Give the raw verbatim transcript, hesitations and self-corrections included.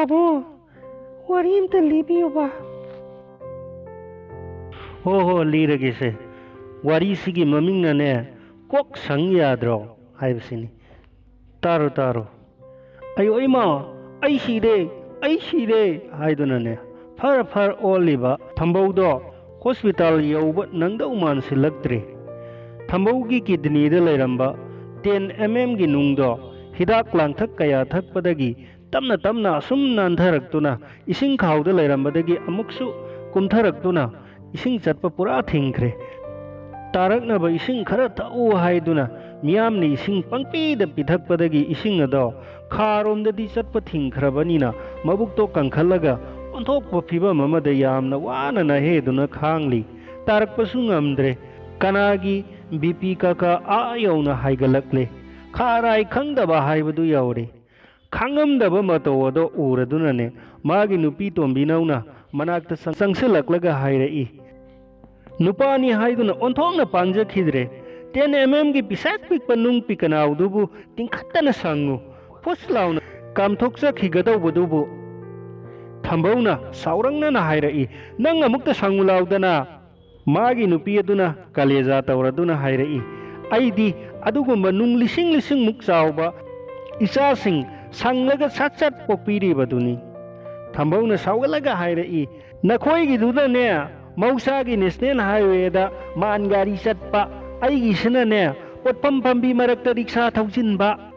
ꯑꯕꯣ, ꯋꯥꯔꯤ ꯑꯝꯇ ꯂꯤꯕꯤꯌꯨꯕ꯫ ꯍꯣ ꯍꯣ, ꯂꯤꯔꯒꯦꯁꯦ꯫ ꯋꯥꯔꯤꯁꯤꯒꯤ ꯃꯃꯤꯡꯅꯅꯦ, "ꯀꯣꯛ ꯁꯪ ꯌꯥꯗ꯭ꯔꯣ" ꯍꯥꯏꯕꯁꯤꯅꯤ꯫ ꯇꯥꯔꯣ ꯇꯥꯔꯣ꯫ "ꯑꯌꯣ ꯏꯃꯥ, ꯑꯩ ꯁꯤꯔꯦ, ꯑꯩ ꯁꯤꯔꯦ" ꯍꯥꯏꯗꯨꯅꯅꯦ, ꯐꯔ ꯐꯔ ꯑꯣꯜꯂꯤꯕ ꯊꯝꯕꯧꯗꯣ ꯍꯣꯁꯄꯤꯇꯥꯜ ꯌꯧꯕ ꯅꯪꯗꯧ ꯃꯥꯟꯁꯤꯜꯂꯛꯇ꯭ꯔꯦ꯫ ꯊꯝꯕꯧꯒꯤ ꯀꯤꯗꯅꯤꯗ ꯂꯩꯔꯝꯕ ꯇꯦꯟ ꯑꯦꯝ ꯑꯦꯝꯒꯤ ꯅꯨꯡꯗꯣ ꯍꯤꯗꯥꯛ ꯂꯥꯡꯊꯛ ꯀꯌꯥ ꯊꯛꯄꯗꯒꯤ ꯇꯞꯅ ꯇꯞꯅ ꯑꯁꯨꯝ ꯅꯥꯟꯊꯔꯛꯇꯨꯅ, ꯏꯁꯤꯡ ꯈꯥꯎꯗ ꯂꯩꯔꯝꯕꯗꯒꯤ ꯑꯃꯨꯛꯁꯨ ꯀꯨꯝꯊꯔꯛꯇꯨꯅ, ꯏꯁꯤꯡ ꯆꯠꯄ ꯄꯨꯔꯥ ꯊꯤꯡꯈ꯭ꯔꯦ꯫ ꯇꯥꯔꯛꯅꯕ ꯏꯁꯤꯡ ꯈꯔ ꯊꯛꯎ ꯍꯥꯏꯗꯨꯅ ꯃꯤꯌꯥꯝꯅ ꯏꯁꯤꯡ ꯄꯪꯄꯤꯗ ꯄꯤꯊꯛꯄꯗꯒꯤ ꯏꯁꯤꯡ ꯑꯗꯣ ꯈꯥꯔꯣꯝꯗꯗꯤ ꯆꯠꯄ ꯊꯤꯡꯈ꯭ꯔꯕꯅꯤꯅ, ꯃꯕꯨꯛꯇꯣ ꯀꯪꯈꯠꯂꯒ ꯑꯣꯟꯊꯣꯛꯄ ꯐꯤꯕꯝ ꯑꯃꯗ ꯌꯥꯝꯅ ꯋꯥꯅ ꯅꯥꯍꯦꯗꯨꯅ ꯈꯥꯡꯂꯤ꯫ ꯇꯥꯔꯛꯄꯁꯨ ꯉꯝꯗ꯭ꯔꯦ꯫ ꯀꯅꯥꯒꯤ ꯕꯤ ꯄꯤ ꯀꯀꯥ ꯑꯥ ꯌꯧꯅ ꯍꯥꯏꯒꯠꯂꯛꯂꯦ꯫ ꯈꯥꯔꯥꯏ ꯈꯪꯗꯕ ꯍꯥꯏꯕꯗꯨ ꯌꯧꯔꯦ꯫ ꯈꯥꯡꯉꯝꯗꯕ ꯃꯇꯧ ꯑꯗꯣ ꯎꯔꯗꯨꯅꯅꯦ, ꯃꯥꯒꯤ ꯅꯨꯄꯤ ꯇꯣꯝꯕꯤꯅꯧꯅ ꯃꯅꯥꯛꯇ ꯆꯪ-, ꯆꯪꯁꯤꯜꯂꯛꯂꯒ ꯍꯥꯏꯔꯛꯏ, "ꯅꯨꯄꯥꯅꯤ ꯍꯥꯏꯗꯨꯅ ꯑꯣꯟꯊꯣꯛꯅ ꯄꯥꯡꯖꯈꯤꯗ꯭ꯔꯦ꯫ ꯇꯦꯟ ꯑꯦꯝ ꯑꯦꯝꯒꯤ ꯄꯤꯁꯥꯛ ꯄꯤꯛꯄ ꯅꯨꯡ ꯄꯤꯀꯅꯥꯎꯗꯨꯕꯨ ꯇꯤꯡꯈꯠꯇꯅ ꯁꯪꯉꯨ꯫ ꯐꯨꯁ ꯂꯥꯎꯅ ꯀꯥꯝꯊꯣꯛꯆꯈꯤꯒꯗꯧꯕꯗꯨꯕꯨ"꯫ ꯊꯝꯕꯧꯅ ꯁꯥꯎꯔꯛꯅꯅ ꯍꯥꯏꯔꯛꯏ, "ꯅꯪ ꯑꯃꯨꯛꯇ ꯁꯪꯉꯨ ꯂꯥꯎꯗꯅ"꯫ ꯃꯥꯒꯤ ꯅꯨꯄꯤ ꯑꯗꯨꯅ ꯀꯂꯦꯖꯥ ꯇꯧꯔꯗꯨꯅ ꯍꯥꯏꯔꯛꯏ, "ꯑꯩꯗꯤ ꯑꯗꯨꯒꯨꯝꯕ ꯅꯨꯡ ꯂꯤꯁꯤꯡ ꯂꯤꯁꯤꯡꯃꯨꯛ ꯆꯥꯎꯕ ꯏꯆꯥꯁꯤꯡ ꯁꯪꯂꯒ ꯁꯠ ꯁꯠ ꯄꯣꯛꯄꯤꯔꯤꯕꯗꯨꯅꯤ"꯫ ꯊꯝꯕꯧꯅ ꯁꯥꯎꯒꯠꯂꯒ ꯍꯥꯏꯔꯛꯏ, "ꯅꯈꯣꯏꯒꯤꯗꯨꯅꯅꯦ ꯃꯍꯧꯁꯥꯒꯤ ꯅꯦꯁꯅꯦꯜ ꯍꯥꯏꯋꯦꯗ ꯃꯥꯟ ꯒꯥꯔꯤ ꯆꯠꯄ, ꯑꯩꯒꯤꯁꯤꯅꯅꯦ ꯄꯣꯠꯐꯝ ꯄꯥꯝꯕꯤ ꯃꯔꯛꯇ ꯔꯤꯛꯁꯥ ꯊꯧꯖꯤꯟꯕ"꯫